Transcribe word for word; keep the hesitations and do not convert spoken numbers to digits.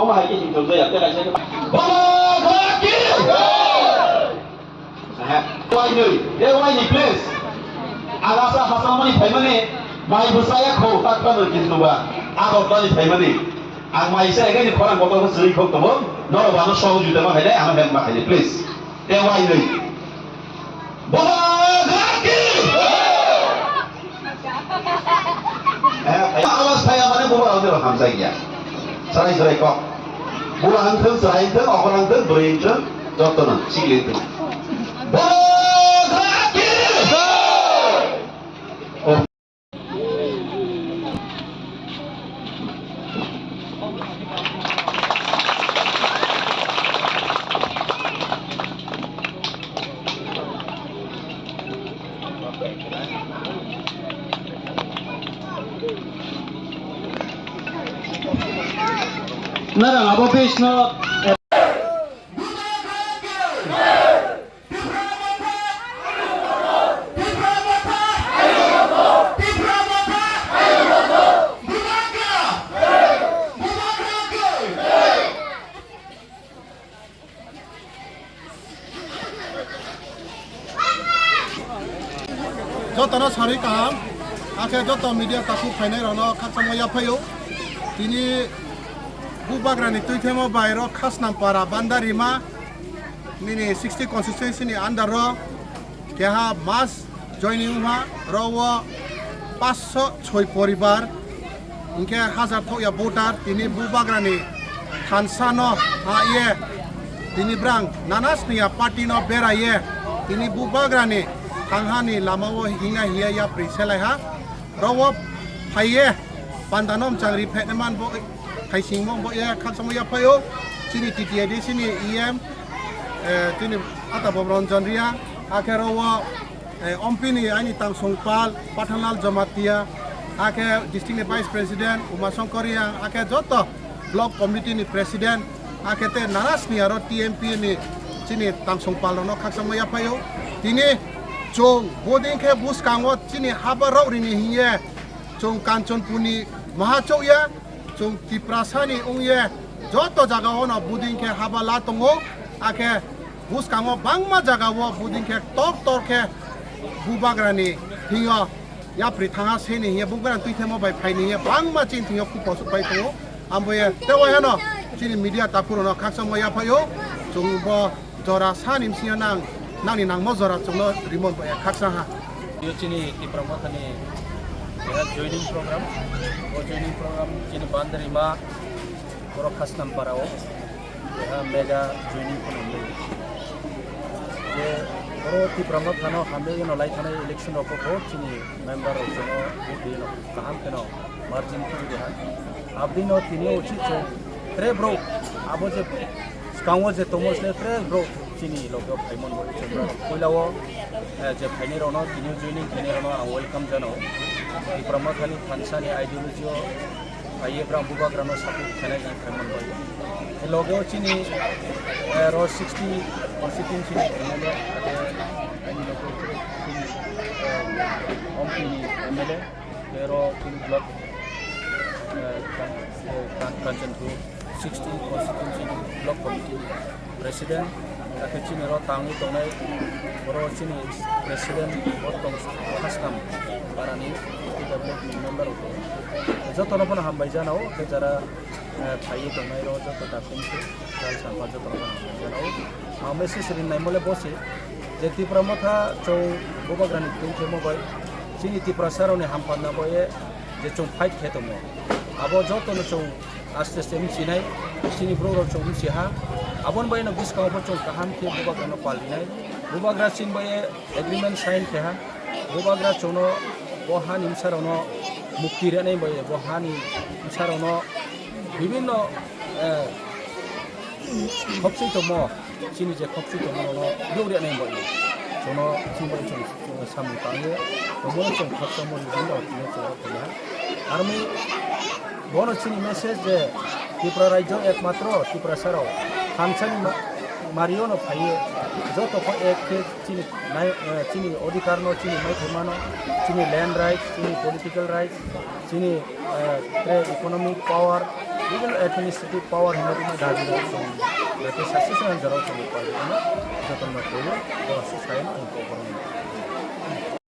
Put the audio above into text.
Omo hai khe himthok jaya, tei kaisa khe. Baba Gaki! Aha, wainwi, de waini please. Ang asa hasamani phaimani, mai bwsaya kho, tak phano kintu ba, Agartala ni phaimani. Ang mai sa egani khorang botol khe sri khok tongo, norok ano sohojogita ma khainai, ano help ma khainai, please. Te wainwi. Baba Gaki! Eh, awas phai amane baba rok hamjak ya. Sarai sarai kok. Bula hangthang, sarai hangthang, okol hangthang, bwrwi hangthang, jotono sikli hangthang. Baba Gaki! Oh. Narang abo page no. Jotono sarwi kaham, akhe joto media takhuk phainai rokno khakchangma yaphaio. Tini Bubagrani twithemo bai rok Khasnampara Bandarima nini sixty constituency ni under o keha mass joining wngkha, oro o paanch soi poribar, hinkhe hajar thokya voter, tini Bubagrani thansa no ha ye, tini brang nana sniya party no bera ye, tini Bubagrani thangha ni lama o hingna hiya yapri selai ha, oro o phai ye, panda no mchang ri phai man bo, khai sing mo bo ye, khakchangma yaphaio, chini T T A D C ni E M, eh, chini Ata Bob Ranjan Reang, akhe oro o eh, Ompini aini tangsongpal Pathanlal Jamatia, akhe district ni vice president Uma Shankar Reang, akhe joto block committee ni president, akhe te nana sniya ro T M P ni chini tangsongpal rokno khakchangma yaphaio. Tini chwng bodin khe bwskango chini haba rok rini hiye chwng Kanchanpur ni maha chokya, chwng Tiprasani wngye joto jagao no buding khe haba la tongo, akhe bwskango bangma jagao buding khe tor tor khe Bubagrani thwngyo yapri thanga seni hiye Bubagrani twithemo bai phaini hiye bangma chini thwngyo khupo sukpai tongo. Amboye tei waihano chini media takhurokno khakchangma yaphaio, chwng bo jora sani bisingo nang, nangni nangma jora chwngno rimon bo ya khaksa ha. Yo chini Tipra Mothani keha joining program. O joining program chini Bandarima, borok Khasnampara o keha mega joining kheno nai. Je oro Tipra Mothano hamjagwi no lai thanai election rok o bo chini member rok chwngno vote rwino kaham kheno margin kheno deha. Abdino tini uchi chwng tre bro abo je skango je tomo sle tre bro chini logo phaimon bo chwng bro. Puila o, eh, je phaini rokno tini joining khaini rokno ang welcome janao. Tipra Mothani thansa ni ideology o phaiye bro Bubagrano support khainai jang phaimon bo. Logo chini, eh, ro sixty constituency ni M L A ake ani logo chini, eh, Ompi ni M L A. Tero chini block, eh, Kan-, eh, Kan-, Kanchanpur sixteen constituency ni block committee ni president, akhe chini ro tangwi tongnai, oro chini president bo tong Khasnam parani P W F ni member rok tongo. Jotono phano hambai janao, khe jara eh, phaiwi tongnai rok joto dakhung se, jal sampa joto rok no jana o. Ang message rinai mole bo se, je Tipra Motha chwng Bubagrani twi khe mo bai, chini Tiprasa rokni hamkha na bo ye je chwng fight khe tongo. Abo joto no chwng aste aste wng sinai, chini borok rok chwng wng si ha. Aboni bai no bwskango bo chwng kaham khe Bubagra no pal rinai. Bubagra chini bai ye agreement sign khe ha. Bubagra chwngno bo hani bwsarokno mukti rwnai bai bo hani bwsarokno bibinno, eh, khopswi tongmo, chini je khopswi tongmo rokno biyok rwnai bai chwngno chini bai chwng, chwng samung tangwi tongmano chwng khakchangmo rijini rok tini chwng rok tongya. Aroni bono chini message je Tripura rajyo ekmatro Tiprasa rok thansani ma-, Mario no phaiye joto ko ek khe chini nai, eh, chini odhikar no, chini maithai mano, chini land rights, chini political rights, chini, eh, tre economic power, even administrative power hinwi tongma dabi rok chwng, jate success and jora chwng party no joto no phaiye, bo se sai no ang ko.